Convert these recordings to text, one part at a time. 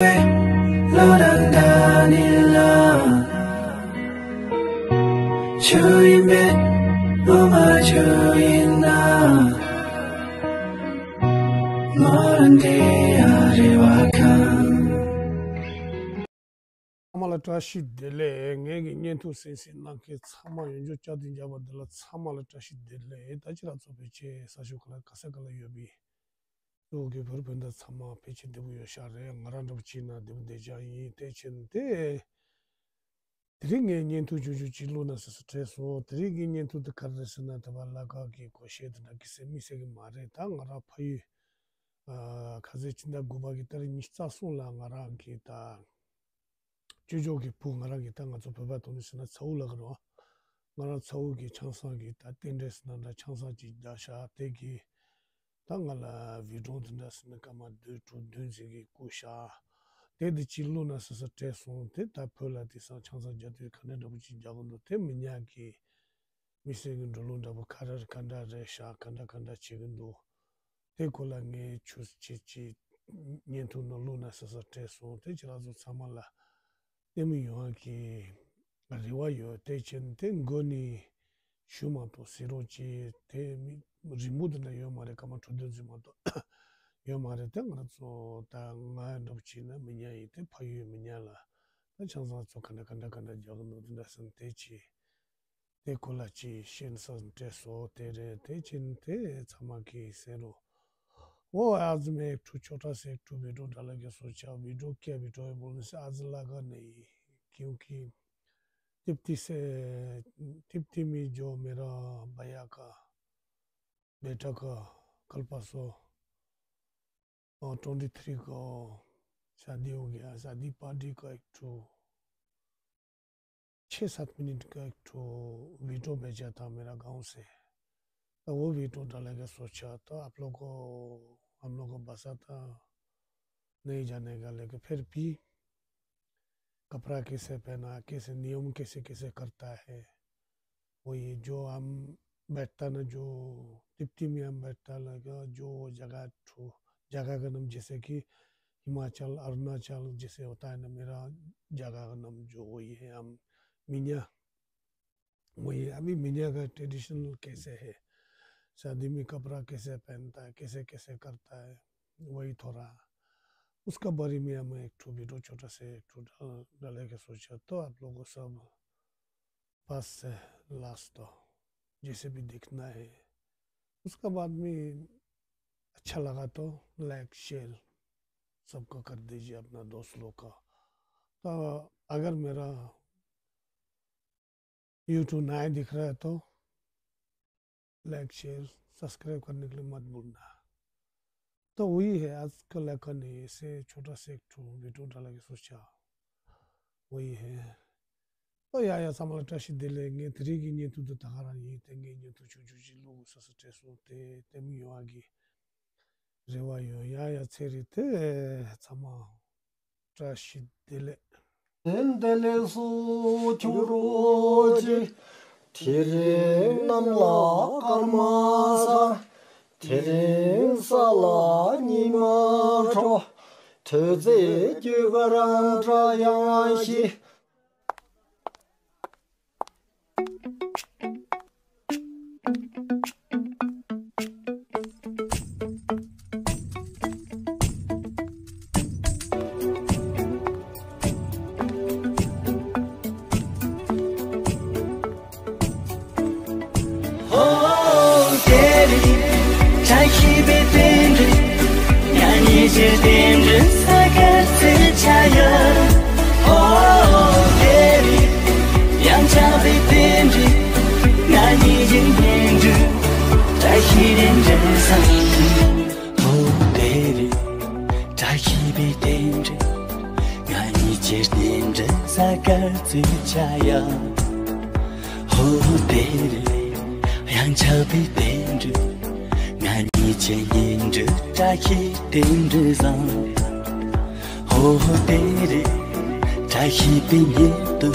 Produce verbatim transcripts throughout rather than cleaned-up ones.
བློ་དང་འདྲ་ནི་ལ། ཆུ་ཡིན་པས་ངོ་མ་ཆུ་ཡིན་ན། ཚང་མ་ལ་བཀྲ་ཤིས་བདེ་ལེགས། ངེད་ཀྱི་བརྙན་ཐུང་གསན་གཟིགས་གནང་མཁན་ཚང་མ། ཡོངས་རྫོགས་བཅར་འདྲི་བརྒྱབ་པ་འདི་ལ་ཚང་མ་ལ་བཀྲ་ཤིས་བདེ་ལེགས། ད་ཁྱེད་རང་ཚོ་ཕལ་ཆེར་ས་ཕྱོགས་ག་ལ་ག་ས་ག་ལ་ཡོད་པའི་གཙོ་བོ་གི་བོད་རིགས་སྤུན་ཟླ་ཚང་མ་ཕལ་ཆེར་བདེ་པོ་ཡོད་ཤག་རེད། ང་རང་འདྲ་པོ་ཅིག་ན་བདེ་པོ་བདེ་རྐྱང་ཡིན། དེ་བྱས་ནས་དེ་དེ་རིང་ངས་བརྙན་ཐུང་ཆུང་ཆུང་ཅིག་བླུགས་ན་ཟེར་ཟེར་དྲན་སོང་། དེ་རིང་གི་བརྙན་ཐུང་དེ་ག་རེ་རེད་ཟེར་ན། དེ་བར་ལ་ཁག་གི་གོ་ཤེས་དེ་འདྲ་གི་སེ་མི་སེ་གི་མ་རེད། ད་ང་རང་ཕ་ཡུལ་ཨ་ཁ་སང་ཕྱི་ཟླ་དགུ་པ་གི་ཏ་རིག་ཉི་ཤུ་རྩ་གསུམ་ལ་ང་རང་གི་ད་ཅོ་ཅོ་གི་བུ། ང་རང་གི་ད་ང་ཚོ་བོད་པ་ཐོག་ནས་ཟེར་ན་ཚ་བོ་ལབ་ཀྱི་རེད་བ། ང་རང་ཚ་བོ་གི་ཆང་ས་གི་ད་རྟེན་འབྲེལ་ཟེར་ན་འདྲ། ཆང་ས་ཅིག་བརྒྱབ་ཤག་དེ་གི་ད་ང་ལ་བི་ཌི་ཡོ་དེ་འདྲ་ཟེར་ན་སྐར་མ་བདུན་དྲུག་བདུན་ཙམ་གི་བསྐུར་ཤག་དེ་དེ་ཅིག་བླུགས་ན་ཟེར་ཟེར་དྲན་སོང་། དེ་ད་བོད་ལ་དེང་སང་ཆང་ས་རྒྱག་དུས་ག་འདྲ་འདྲ་པོ་ཅིག་རྒྱག་གི་འདུག་དེ་མི་ཉག་གི་མི་སེར་གྱི་འགྲོ་ལུགས་འདྲ་པོ་ག་རེ་ག་འདྲ་རེད་ཤག་ག་འདྲ་ག་འདྲ་བྱེད་ཀྱི་འདུག་དེ་སྐོར་ལ་ངས་ཆུ་ཆེ་ཆེ་བརྙན་ཐུང་ནང་བླུགས་ན་ཟེར་ཟེར་དྲན་སོང་། དེ་ཁྱེད་རང་ཚོ་ཚང་མ་ལ་བལྟས་མི་ཡོང་བ་གི་རེ་བ་ཡོད། དེ་བྱས་ནས་དེ་མགོ་ནས་གཞུག་མ་གཏོགས་གཟིགས་རོགས་གྱིས། དེ་མི་རིང་པོ་དེ་འདྲ་ཡོད་མ་རེད། སྐར་མ་དྲུག་བདུན་ཙམ་མ་གཏོགས་ཡོད་མ་རེད། དེ་ང་ཚོ་ད་ང་འདྲ་པོ་བྱས་ན་མི་ཉག་ཡིན། དེ་ཕ་ཡུལ་མི་ཉག་ལ་ད་ཆང་ས་ཚོ་ག་འདྲ་ག་འདྲ་ག་འདྲ་རྒྱག་གི་འདུག་དེ་འདྲ་སེམས་དེ་ཅི། དེ་སྐོར་ལ་ཅིག་ཤེས་ས་འདྲ་སོ་དེ་རེད། དེ་བྱས་ནས་དེ་ཚང་མ་གིས་གསན་རོགས། वो आज मैं एक ठो छोटा सा एक ठो वीडियो डालने की सोचा। वीडियो क्या वीडियो है बोलने से आज लगा नहीं, क्योंकि तिप्ती से, तिप्ती में जो मेरा भैया का बेटा का कल परसों और ट्वेंटी थ्री को शादी हो गया। शादी पार्टी का एक ठो छः सात मिनट का एक ठो वीडियो भेजा था मेरा गांव से। तो वो वीडियो डालने का सोचा, तो आप लोग को, हम लोग को बसा था नहीं जाने का, लेकिन फिर भी कपड़ा कैसे पहना, कैसे नियम कैसे कैसे करता है, वो ये जो हम बैठता ना, जो तिप्ती में हम बैठता लगा, जो जगह ठो-, जगह का नाम जैसे कि हिमाचल, अरुणाचल जैसे होता है ना, मेरा जगह का नाम जो वही है, हम मिन्या, वही अभी मिन्या का ट्रेडिशनल कैसे है, शादी में कपड़ा कैसे पहनता है, कैसे कैसे करता है, वही थोड़ा उसका बारे में हम एक ठो वीडियो छोटा से एक ठो डाल, डालने का सोचा। तो आप लोगों को सब पास से लास्ट तो जैसे भी दिखना है। उसका बाद में अच्छा लगा तो लाइक शेयर सबको कर दीजिए, अपना दोस्त लोग का। तो अगर मेरा यूट्यूब नया दिख रहा है तो लाइक शेयर सब्सक्राइब करने के लिए मत भूलना। तो वही है, आजकल का नहीं, ऐसे छोटा सा एक ठो वीडियो डालने की सोचा, वही है। तो या या ཚང་མ་ལ་བཀྲ་ཤིས་བདེ་ལེགས། ངས་དེ་རིང་གི་བརྙན་ཐུང་འདི་ད་ག་རང་ཡིན། དེ་ངས་བརྙན་ཐུང་ཆུང་ཆུང་ཞིག་བླུགས་དགོས་ས་སུ་དྲན་སོང་། དེ་ལྟད་མོ་ཡོང་བ་གི་རེ་བ་ཡོད། ཡ་ཡ་ཚེ་རིང་དེ་ཚང་མ་བཀྲ་ཤིས་བདེ་ལེགས། བདེ་ལེགས་སུ་འཁྱུག་རོགས་གྱིས། དེ་རིང་གནམ་ལ་སྐར་མ་ས། དེ་རིང་ས་ལ་ཉི་མ་འཕྲོ། དུས་ཚོད་རྒྱུ་སྐར་འདྲ་ཡང་ཤི། ཧོ་དེ་རིང་བཀྲ་ཤིས་པའི་རྟེན་འབྲེལ། ང་གཉིས་ཀྱི་རྟེན་འབྲེལ་ས་ག་ཚོད་ཆགས་ཡ། ཧོ་དེ་རིང་ཡང་ཆགས་པའི་རྟེན་འབྲེལ། ང་གཉིས་ཀྱི་གཉེན་སྒྲིག་བཀྲ་ཤིས་རྟེན་འབྲེལ་བཟང་། ཧོ་དེ་རིང་བཀྲ་ཤིས་པའི་རྟེན་འབྲེལ། ང་གཉིས་ཀྱི་རྟེན་འབྲེལ་ས་ག་ཚོད་ཆགས་ཡ། ཧོ་དེ་རིང་ཡང་ཆགས་པའི་རྟེན་འབྲེལ། ང་གཉིས་ཀྱི་གཉེན་སྒྲིག་བཀྲ་ཤིས་རྟེན་འབྲེལ་བཟང་། ཧོ་ཧོ་དེ་རིང་བཀྲ་ཤིས་པའི་ཉིན་དུ།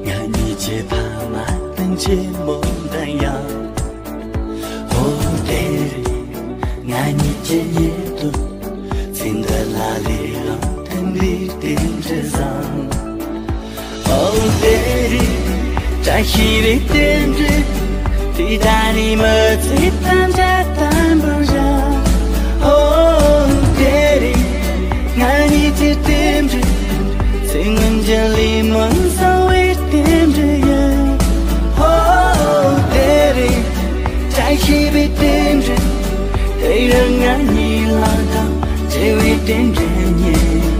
ང་གཉིས་ཀྱི་ཕ་མ་སྤུན་མཆེད་མོ་འདྲ་ཡང་། ཧོ་དེ་རིང་ང་གཉིས་ཀྱི་ཉིན་དུ། ཚེ་འདི་ལ་ལས་རང་ འདི་རྟེན་འབྲེལ་བཟང་། ཨོ་དེ་རིང་བཀྲ་ཤིས་པའི་རྟེན་འབྲེལ། དེ་ད་ནི་མི་ཚེ་ཐམས་ཅད་དམ་པོར་བཞག་ཨོ་དེ་རིང་ང་གཉིས་ཀྱི་རྟེན་འབྲེལ། ཚེ་སྔོན་གྱི་ལས་སྨོན་གསང་བའི་རྟེན་འབྲེལ་ཡིན། ཨོ་དེ་རིང་བཀྲ་ཤིས་པའི་རྟེན་འབྲེལ། དེ་རིང་ང་གཉིས་ལ་དང་བརྗེ་བའི་རྟེན་འབྲེལ་ཡིན།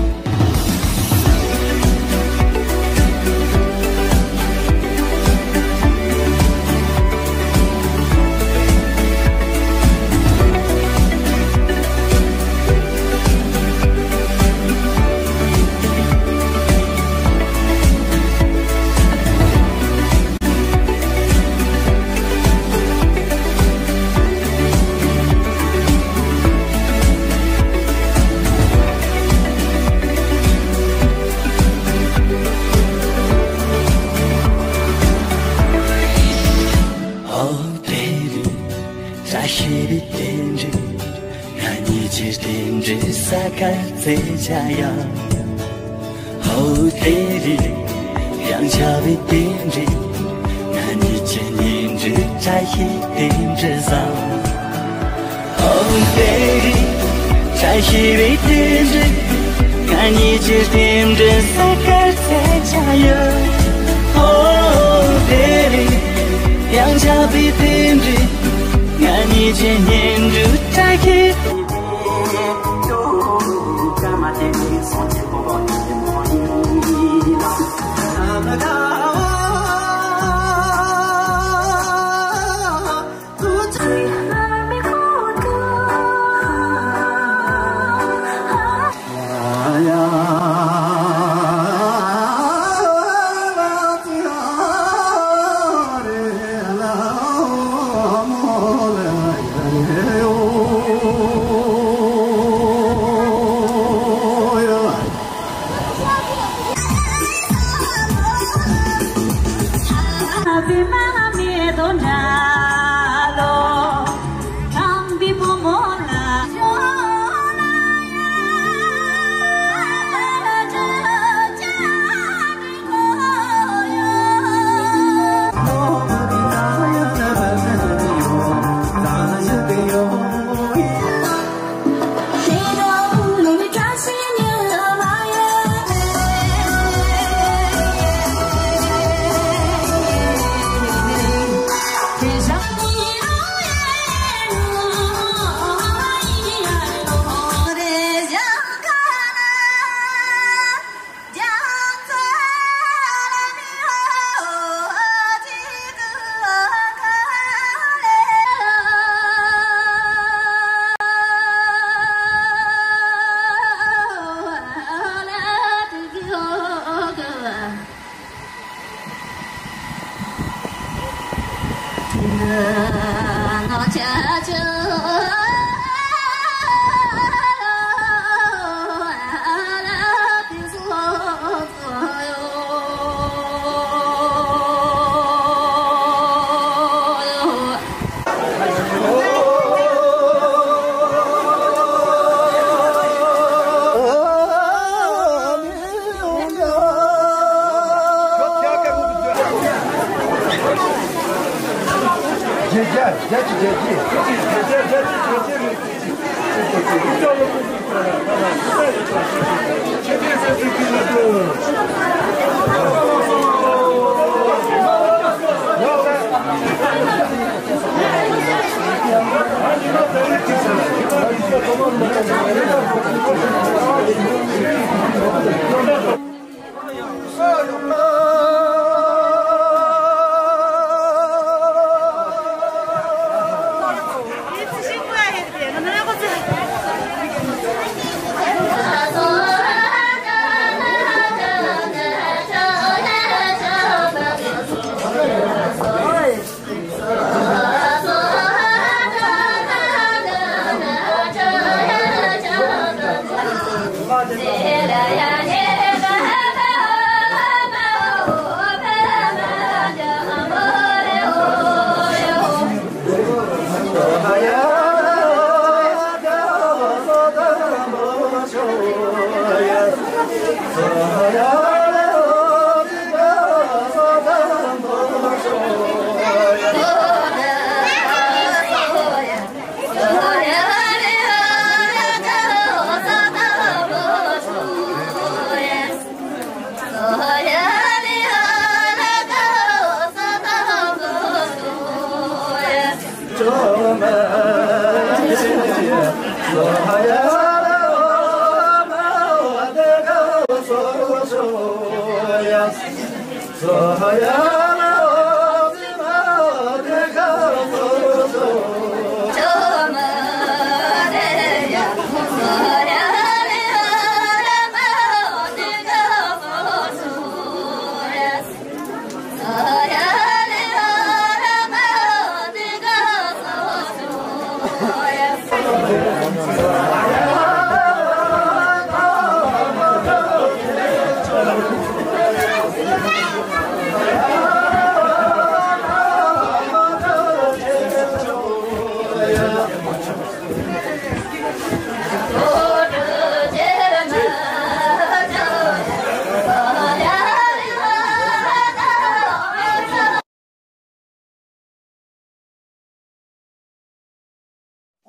ཨོ་དེ་རིང་བཀྲ་ཤིས་པའི་རྟེན་འབྲེལ། ང་གཉིས་ཀྱི་རྟེན་འབྲེལ་ས་ཁར་བརྩེ་བྱ་ཡ། ཧོ་དེ་རིང་ཡང་བྱ་བའི་རྟེན་འབྲེལ། ང་གཉིས་ཀྱི་གཉེན་འབྲེལ་བཀྲ་ཤིས་རྟེན་འབྲེལ་བཟང་། ཧོ་དེ་རིང་བཀྲ་ཤིས་པའི་རྟེན་འབྲེལ། ང་གཉིས་ཀྱི་རྟེན་འབྲེལ་ས་ཁར་བརྩེ་བྱ་ཡ། ཧོ་དེ་རིང་ཡང་བྱ་བའི་རྟེན་འབྲེལ། ང་གཉིས་ཀྱི་གཉེན་འབྲེལ་བཀྲ་ཤིས།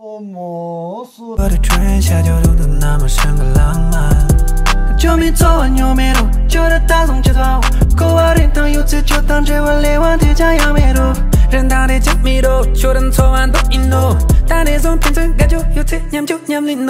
ཨོ་མོ་སུ། བར་ཁྲོན་ཤ་རྒྱགས་རུ་དུ་ན་མ་ཤང་གི་ལང་མ། ཅོ་མི་ཚོ་བ་ཉོ་མེ་རུ་ཅོ་ར་ད་སོང་ཅི་ཚ་བ། ཀོ་བ་རིན་ཐང་ཡོད་ཚེ་ཅོ་དང་འབྲེལ་བ་ལེ་བ་དེ་ཅང་ཡང་མེ་རུ། རིན་ཐང་རེ་ཅག་མི་རུ་ཅོ་ར་ཚོ་བ་འདོག་ཨིན་ནོ། ད་ནས་བཟུང་ཕན་ཚུན་དགའ་ཅོ་ཡོད་ཚེ་མཉམ་ཅོ་མཉམ་ལིན་ནོ།